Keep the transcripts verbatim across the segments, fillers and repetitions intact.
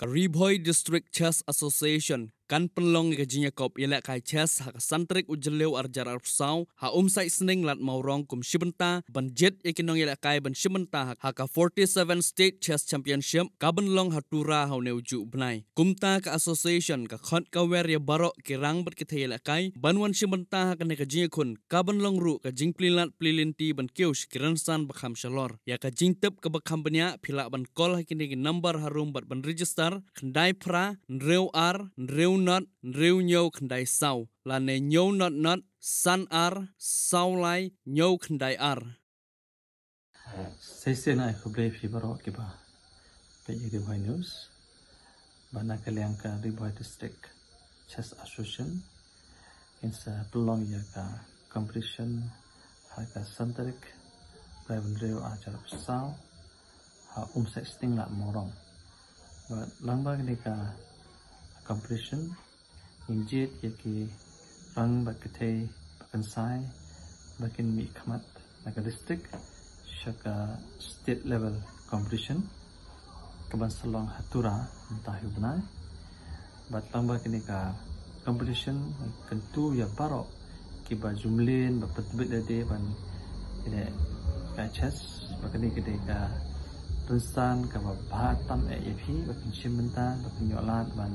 Ka Ri Bhoi District Chess Association kan pynlong ïa ka jingïakop ïalehkai chess ha ka san tarik u Jylliew arhajar arphew saw ha Umsaitsning Lad Mawrong kum shi bynta ban jied ïa ki nongïalehkai ban shim bynta ha ka forty-seven State Chess Championship ka ban long ha Tura ha une u juh bnai. Kumta ka association ka khot ka wer ïa baroh ki rang bad ki thei ïalehkai ban wan shim bynta ha kane ka jingïakhun, ka ban long ruh ka jingplie lad plie lynti ban kiew sha ki rynsan ba kham shalor. Ïa ka jingtip kaba kham bniah phi lah ban call ha kine ki number harum bad ban register: khyndai phra hynriew ar hynriew not hynriew hynñiew khyndai saw lane hynñiew not not san ar saw lai hynñiew khyndai ar. Shisien ai khublei phi baroh kiba peit ïa Ri Bhoi News. Ba na ka liang ka Ri Bhoi District Chess Association kin sa pynlong ïa ka competition ha ka san tarik u bnai ba hynriew arhajar arphew saw ha Umsaitsning Lad Mawrong. Ba lang ba kane ka competition ngin jied ïa ki rang bad ki thei ba kynsai ba kin mih khmat na ka district sha ka state level competition ka ban sa long ha Tura mynta hi u bnai. Bad lang ba kane ka competition kyntu ïa baroh kiba ju mlien ba pyntbit lade ban ïalehkai chess, ba kane ka dei ka rynsan kaba bha tam eh ïa phi ba phin shim bynta, ba phin ïoh lad ban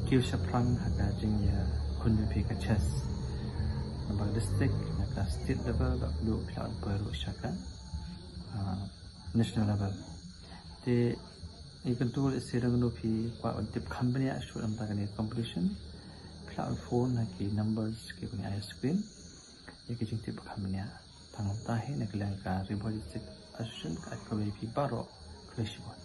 kiew shaphrang ha ka jingïakhun ïa phi ka chess. Na ka district, na ka state level, bad kumjuh phi lah ban poi ruh sha ka ah, national level. Te ngi kyntu lehse lada phi kwah ban tip kham bniah shuh na ka bynta kane ka competition, phi lah ban phone ha ki numbers kiba ngi ai ha screen ïa ki jingtip ba kham bniah. Tang kumta hi, na ka liang ka Ri Bhoi District Association ka ai khublei ïa phi baroh. Khublei shibun.